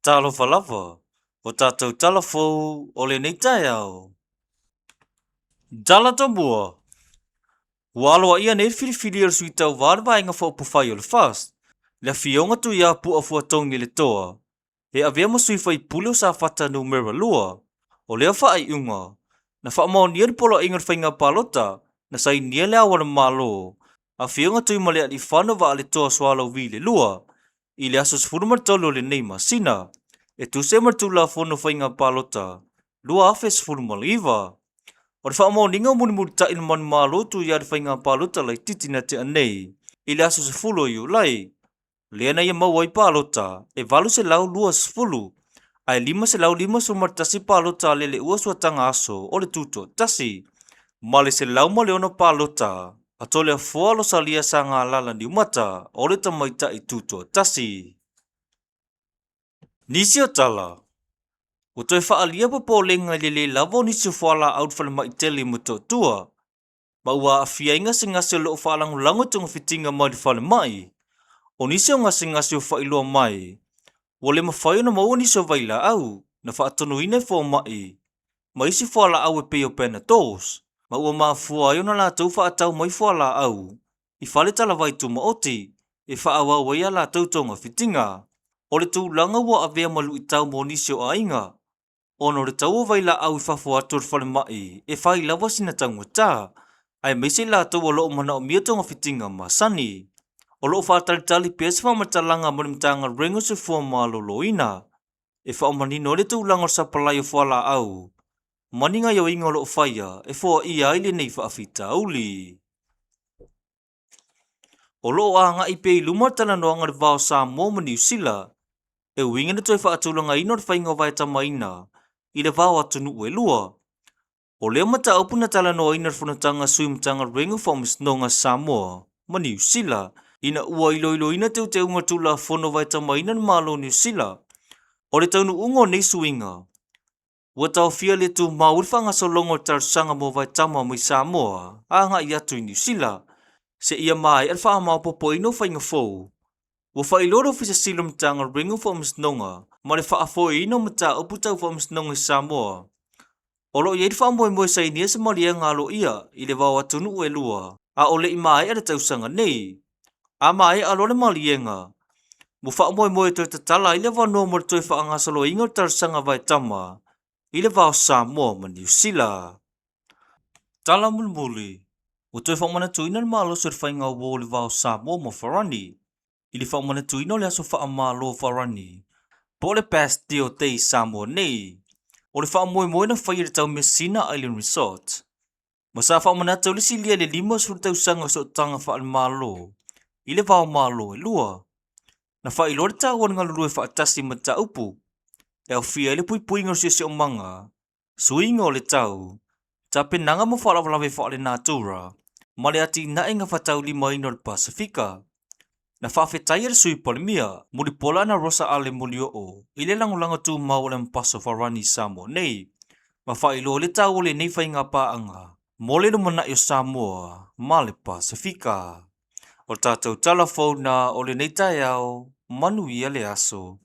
Talofa lava, o tatou tala fou o lenei taeao. Tala Tomua, Ua aloaia nei le filifilia o le sui tauva o le Vaega Faaupufai o le FAST, le Afioga Tuiapu Afuatogi Letoa, e avea ma sui faipule o Safata Numera 2. O lea faaiuga, na faamaonia le Poloaiga o le Faiga Palota na sainia Le Ao o le Malo, Afioga Tuimalealiifano Vaaletoa Sualauvi II, i le aso 13 o lenei masina, e tusa ai ma le Tulafono o Faiga Palota 2019. O le faamaoniga ua mulimulita'i le manumalo tuia i le Faiga Palota Laitiiti na tea nei i le aso 10 o Iulai, lea na ia maua ai palota e 820, ae 551 palota a Leleua Suataga Aso o le Tutoatasi, ma le 106 palota a Toleafoa Losalia Sagalala Niumata o le Tamaitai Tutoatasi. Nisi o tala, ua toe faaalia popolega i le le lava o nisi o fualaau i le falemai tele i Motootua, ma ua aafia ai gasegase o lo o faalagolago i togafitiga mai le falemai. O nisi o gasegase ua faailoa mai, ua le mafai ona maua nisi o vailaau na faatonuina e fomai ma isi fualaau e pei o Panadols, ma ua mafua ai ona latou faatau mai fualaau i fale talavai tumaoti e faaauau ai a latou togafitiga. O le tulaga ua avea ma luitau mo nisi o aiga, ona o le tau o vailaau i fafo atu o le falemai e fai lava sina taugata, aemaise i latou o lo o manaomia togafitiga masani. O lo o faatalitali pea se faamatalaga mai le Matagaluega o Soifua Maloloina e faamanino ai le tulaga o le sapalai o fualaau ma ni gaoioiga o lo o faia e foaia ai lenei faafitauli. O lo o agai pea i luma le talanoaga i le va o Samoa ma Niu Sila e uiga i le toe faatulagaina o le faiga o vaetamaina i le va o atunuu e lua. O lea mataupu na talanoaina i le fonotaga a Sui Matagaluega o Faamasinoga a Samoa ma Niu Sila ina ua iloiloina teuteuga o le Tulafono o Vaetamaina le Malo o Niu Sila. O le taunuuga o nei suiga, Ua taofia le tumau i le faagasologa o le talosaga mo vaetama mai Samoa agai atu i Niu Sila, seia maea le faamaopoopoina o faiga fou. Ua faailoa le Ofisa Sili o Matagaluega o Faamasinoga ma le faafoeina o mataupu tau faamasinoga i Samoa. O lo o i ai le faamoemoe e sainia se maliega aloaia i le va o atunuu e lua a o le i maea le tausaga nei. A maea loa le maliega, ua faamoemoe e toe tatala ai le avanoa mo le toe faagasoloina o le talosaga vaetama i le va o Samoa ma Niu Sila. Tala mulimuli, ua toe faamanatuina le malosi o le faiga uo i le va o Samoa ma Farani i le faamanatuina o le aso faamalo o Farani po o le Bastille Day i Samoa nei. O le faamoemoe na faia i le Taumeasina Island Resort Ma sa faamanatu le silia i le 50 tausaga o sootaga faale-Malo i le va o Malo e lua. Na faailoa le taua o le galulue faatasi i mataupu e aofia ai le puipuiga o le siosiomaga, suiga o le tau, tapenaga mo faalavelave faalenatura ma le atinae gafataulimaina o le Pasefika. Na faafetaia le Sui Palemia, Mulipola Anarosa Ale Molioo i le lagolago tumau a le Ampaso Farani i Samoa nei, ma faailoa le taua o lenei faigapaaga mo le lumanai o Samoa ma le Pasefika. O le tatou tala fou na o lenei taeao, manuia le aso.